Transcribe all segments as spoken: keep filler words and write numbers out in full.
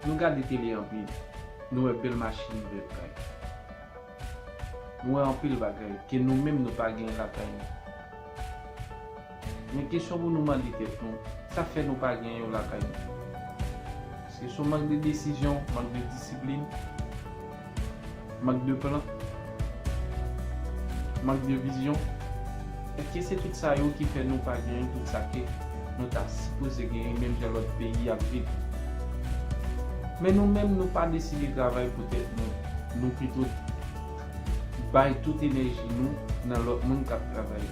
Nou gade tele anpil, nou wè bèl machin, bèl kay. Nou wè anpil bagay ke nou menm nou pa gen lakay nou. Men kesyon pou nou mande tèt nou, sa k fè nou pa gen yo lakay nou? Se sou mank de desizyon, mank de disiplin, mank de plan, mank de vizyon? Èske se tout sa yo ki fè nou pa gen tout sa ke nou ta sipoze gen, menm jan lòt peyi ap viv? Men nou menm, nou pa deside travay pou tèt nou. Nou pito bay tout enèji nou nan lòt moun k ap travay,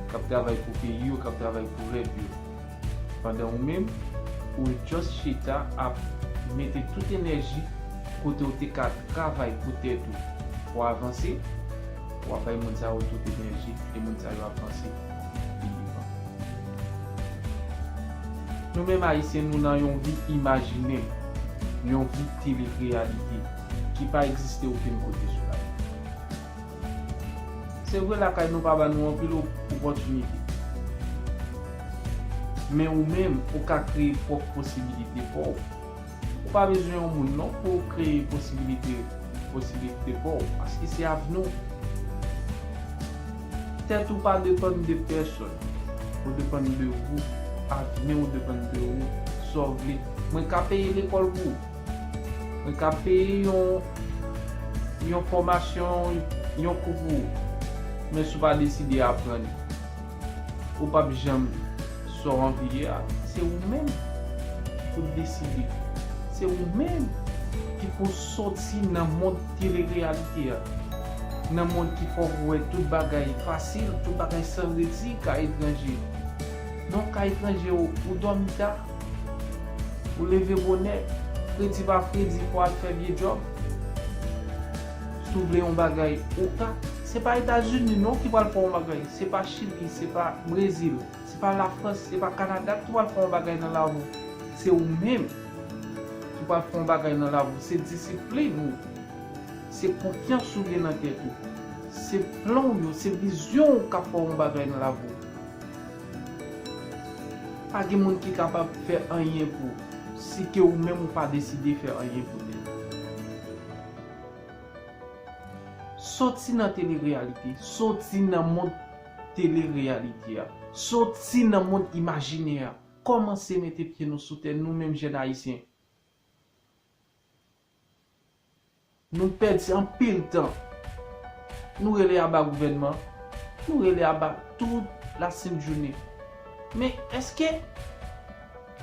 k ap travay pou peyi yo, k ap travay pou rèv yo. Pandan ou menm, ou just chita ap mete tout enèji kote ou te ka travay pou tèt ou, pou avanse, w ap bay moun sa yo tout enèji, e moun sa yo ap panse li vivan. Nou menm Ayisyen, nou nan yon vi imajinè, yon vi tele reyalite ki pa egziste okenn kote sou latè. Se vre, lakay nou pa ba nou anpil op-, opòtinite. Men ou menm, ou ka kreye pwòp posibilite pa w. Ou pa bezwen yon moun non pou w kreye posibilite, posibilite pa w, paske se avni w. Tèt ou pa depann de pèsòn. Ou depann de ou. Avni w depann de ou. Sa w vle. Mwen ka peye lekòl pou ou. Mwen ka peye yon, yon fòmasyon, yon kou pou ou. Men si w pa deside aprann, ou p ap janm sa w anvi ye a. Se ou menm ki pou deside. Se ou menm ki pou soti nan mond tele reyalite a. Nan mond ki fè w wè tout bagay fasil, tout bagay san redi, ka etranje. Non, ka etranje, ou, ou dòmi ta, ou leve bonè, fredi pa fredi, pou al fè vye djòb. Si w vle yon bagay, ou ka. Se pa Etazini non ki pral fè yon bagay. Se pa Chili, se pa Brezil, se pa Lafrans, se pa Kanada ki pral fè yon bagay nan lavi w. Se ou menm ki pral fè yon bagay nan lavi w. Se disiplin ou. Se konfyans ou gen nan tèt ou. Se plan w yo, se vizyon w k ap fè yon bagay nan lavi w. Pa gen moun ki kapab fè anyen pou ou, si ke ou menm ou pa deside fè anyen pou tèt ou. Soti nan tele reyalite, soti nan mond tele reyalite a, soti nan mond imajinè a. Kòmanse mete pye nou sou tè, nou menm jèn ayisyen. Nou pèdi anpil tan. Nou rele aba gouvènman. Nou rele aba tout lasent jounen. Men èske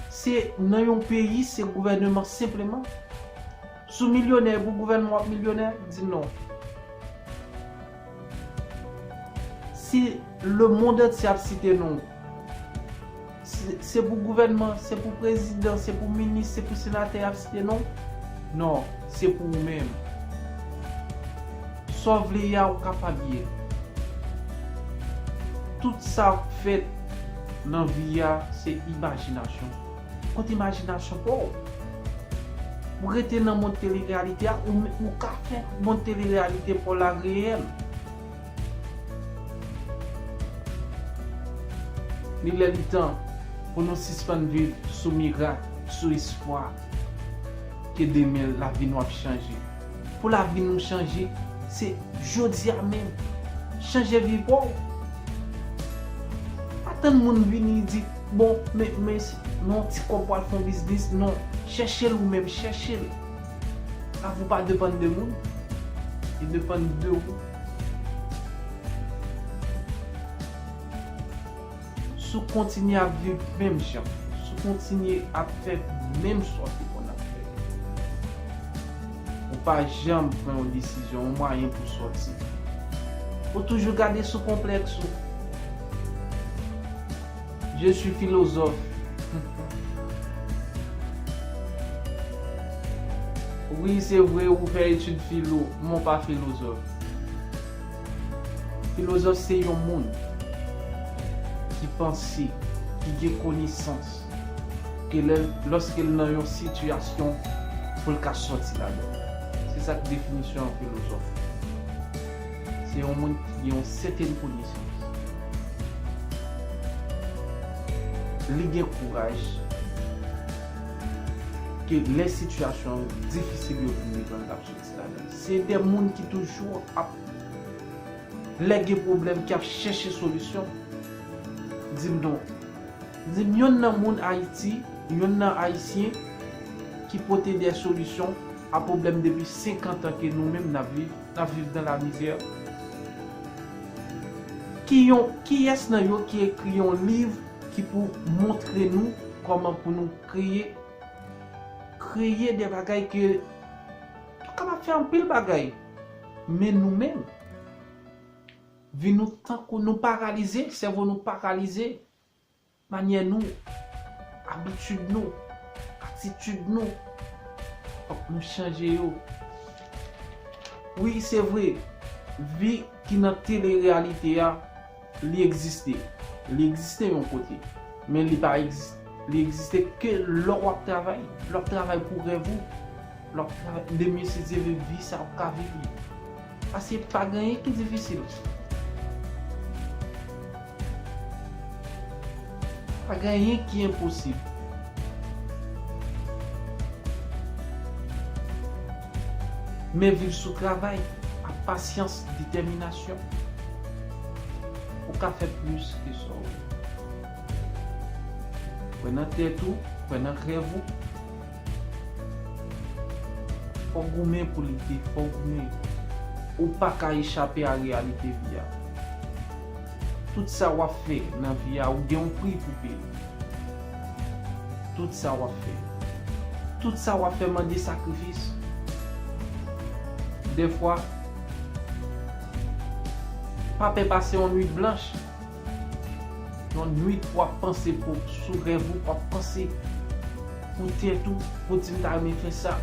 se nan yon peyi, se gouvènman senpleman? Si w milyonè, e pou gouvènman w ap milyonè? Di non. Si lemonn antye ap site non w, se, se pou gouvènman, se pou prezidan, se pou minis, se pou senatè y ap site non w? Non, se pou ou menm. Sa w vle ye a, ou kapab ye. Tout sa k fèt nan vi a, se imajinasyon. Kot imajinasyon pa w? Ou rete nan mond tele reyalite a, ou, ou ka fè mond tele reyalite pa w la reyèl. Li lè li tan pou nou sispann viv sou mirak, sou espwa ke demen lavi nou ap chanje. Pou lavi nou chanje, se jodi a menm. Chanje vi pa w. Pa tann moun vini di, bon, men, men, non, ti kòb pou al fè yon biznis, non. Chèche l ou menm, chèche l. Lavi w pa depann de moun. Li depann de ou. Si w kontinye ap viv menm jan, si w kontinye ap fè menm sa w te konn ap fè, ou pa janm pran yon desizyon, yon mwayen pou sòti. Ou toujou gade sou konplèks ou. Je suis philosophe. Wi, se vre, ou fè etid filo, men w pa filozòf. Filozòf se yon moun ki panse, ki gen konesans, ke lè, lòske l nan yon sitiyasyon pou l ka sòti ladan. Se sa k definisyon yon filozòf. Se yon moun ki gen yon sètèn konesans. Li gen kouraj. ke lè sitiyasyon difisil yo vin devan l, l ap soti ladan l. Se de moun ki toujou ap lè gen pwoblèm, ki ap chèche solisyon. Di m non. Di m yonn nan moun Ayiti, yonn nan Ayisyen ki pote de solisyon a pwoblèm depi senkant an ke nou menm n ap viv, n ap viv nan lamizè. Ki yon, kiyès nan yo ki ekri yon liv ki pou montre nou kòman pou nou kreye, kreye de bagay ke nou kapab fè anpil bagay. Men nou menm, vi nou tankou nou paralize, sèvo nou paralize, manyè nou, abitid nou, atitid nou, fòk nou chanje yo. Wi, se vre, vi ki nan tele reyalite a, li egziste. Li egziste yon kote. Men li pa egzis-, li egziste ke lè w ap travay, lè w ap travay pou rèv ou, lè w ap travay, demen si Dye vle, vi sa w ka viv li. Paske pa gen anyen ki difisil. Pa gen anyen ki enposib. Men viv sou travay, ak pasyans, detèminasyon, ou ka fè plis ke sa w vle. Kwè nan tèt ou, kwè nan rèv ou. Fò w goumen pou lite, fò w goumen. Ou pa ka echape a reyalite vi a. Tout sa w ap fè nan vi a, ou gen yon pri pou peye. Tout sa w ap fè. Tout sa w ap fè mande sakrifis. Dèfwa, pa pè pase yon nuit blanch. Yon nuit w ap panse pou, sou rèv ou, w ap panse pou tèt ou, pou di m ta renmen fè sa.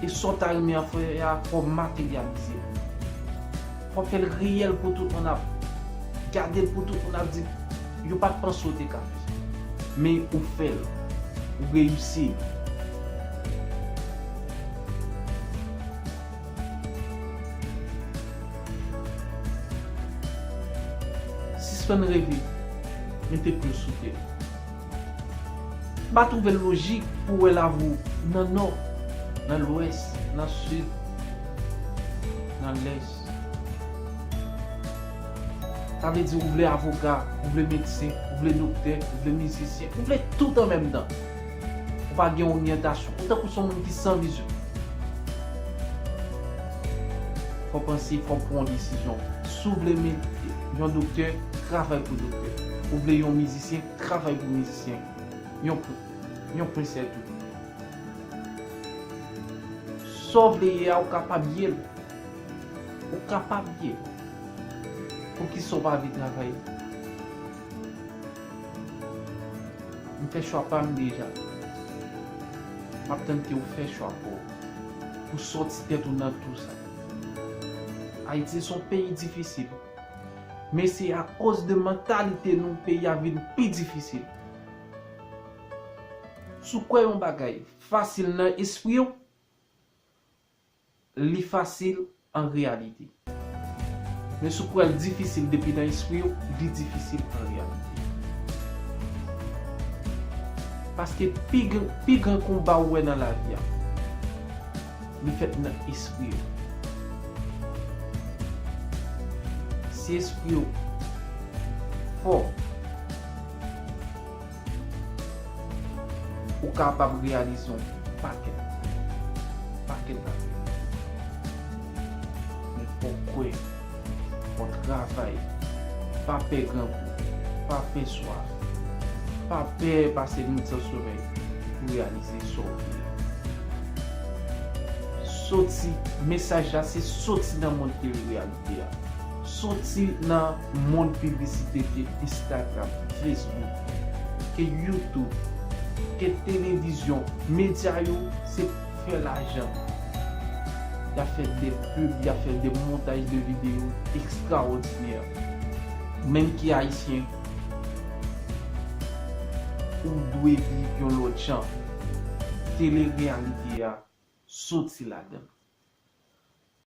E sa w ta renmen an fè a, fò w materyalize l. Fò w fè l reyèl pou tout moun ap gade l, pou tout moun ap di, yo pa t panse w te ka fè sa. Men ou fè l, ou reyisi l. Sispann reve, mete pye w sou tè. M pa twouve l lojik pou w wè lavi w nan nò, nan lwès, nan sid, nan lès. Sa vle di ou vle avoka, ou vle medsen, ou vle doktè, ou vle mizisyen, ou vle tout an menm tan. Ou pa gen oryantasyon. Ou tankou se yon moun ki san vizyon. Fò w panse, fò w pran yon desizyon. Si w vle men-, yon doktè, travay pou doktè. Ou vle yon mizisyen, travay pou mizisyen. Yon, yon prensè tou. Sa w vle ye a, ou kapab ye l. Ou kapab ye l. Poukisa w pa vle travay? M fè chwa pa m deja. M ap tann ke w fè chwa pa w. Pou sòti tèt ou nan tou sa. Ayiti se yon peyi difisil. Men se akoz de mantalite nou peyi a vin pi difisil. Si w kwè yon bagay fasil nan espri w, li fasil an reyalite. Men si w kwè l difisil depi nan espri w, li difisil an reyalite. Paske pi gran, pi gran konba ou wè nan lavi a, li fèt nan espri w. Si espri w fò, ou kapab reyalize yon pakèt, pakèt bagay. Men fò w kwè, fò w travay, pa pè grangou, pa pè swaf, pa pè pase nwit san somèy pou reyalize sa w vle. Soti, mesaj la se soti nan mond tele reyalite a. Soti nan mond piblisite ke Instagram, Facebook, ke YouTube, ke televizyon, medya yo, se pou fè lajan. Y ap fè de pub, y ap fè de montaj de videyo ekstraòdinè. Menm ki ayisyen, ou dwe viv yon lòt jan. Tele reyalite a, soti ladan l.